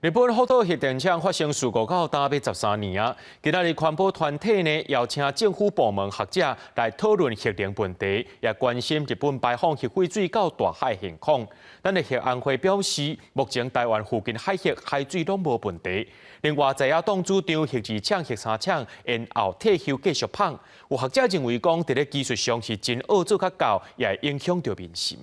日本福島核電廠發生事故到今欲13年啊！今仔日環保團體呢邀請政府部門學者來討論核能問題，也關心日本排放核廢水到大海現況。咱的核安會表示，目前台灣附近海域海水攏無問題。另外，在野黨主張核二廠、核三廠延後退休繼續麭。有學者認為講，佇咧技術上是真惡做較到，也會影響著民心。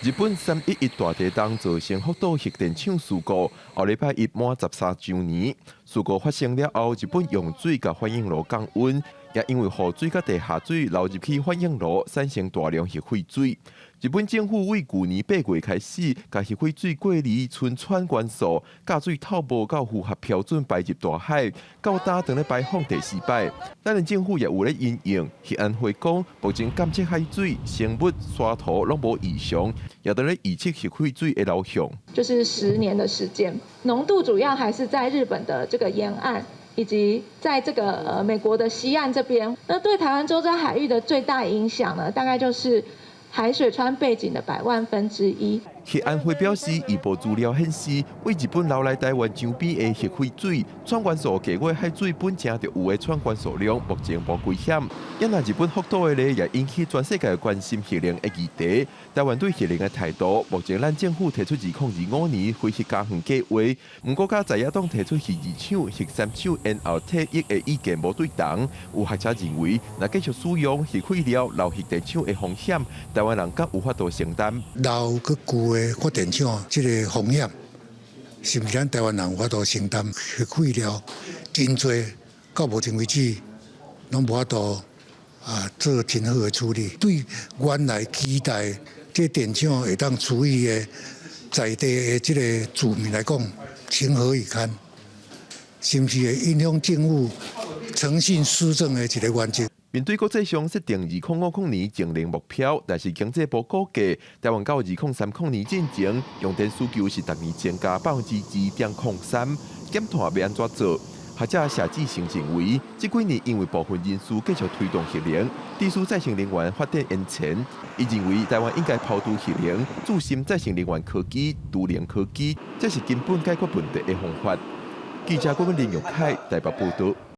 日本3.11大地震造成福島核電廠事故，後禮拜一滿13週年。事故發生了後，日本用水共反應爐降溫，也因為雨水佮地下水流入去反應爐，產生大量核廢水。日本政府為舊年8月開始，共核廢水過濾純氚元素，甲水透無夠符合標準排入大海，到今正咧排放第四擺。咱的政府也有咧因應，核安會講，目前監測海水、生物、沙土攏無異常，也佇咧預測核廢水的流向。就是10年的時間，濃度主要還是在日本的這個沿岸，以及在這個美國的西岸這邊。那對台灣周遭海域的最大影響呢，大概就是海水氚背景的百萬分之一。核安會表示，伊無資料顯示，對日本流來台灣周邊的核廢水，氚元素低過海水本正就有的氚元素量，目前無危險。因若日本福島的例也引起全世界關心核能的議題。台灣對核能的態度，目前咱政府提出2025年非核家園計劃，毋過佮在野黨提出核二廠、核三廠延後退役的意見無對同。有學者認為，若繼續使用核廢料留核電廠的風險，台灣人敢有法度承擔？老閣舊的發電廠，這個風險是毋是咱台灣人有法度承擔？核廢料真濟，到目前為止攏無法度啊做真好的處理。對原來期待這電廠會當處理的在地的這個住民來講，情何以堪？是毋是會影響政府誠信施政的一個原則？面對國際上設定2050年淨零目標，但是經濟部估計，台灣到2030年進前，用電需求是逐年增加2.03%，減碳欲按怎做？學者謝志成認為，這幾年因為部分人士繼續推動核能，致使再生能源發展延遲。伊認為台灣應該拋除核能，注深再生能源科技、儲能科技，這是根本解決問題的方法。記者郭文林玉凱台北報道。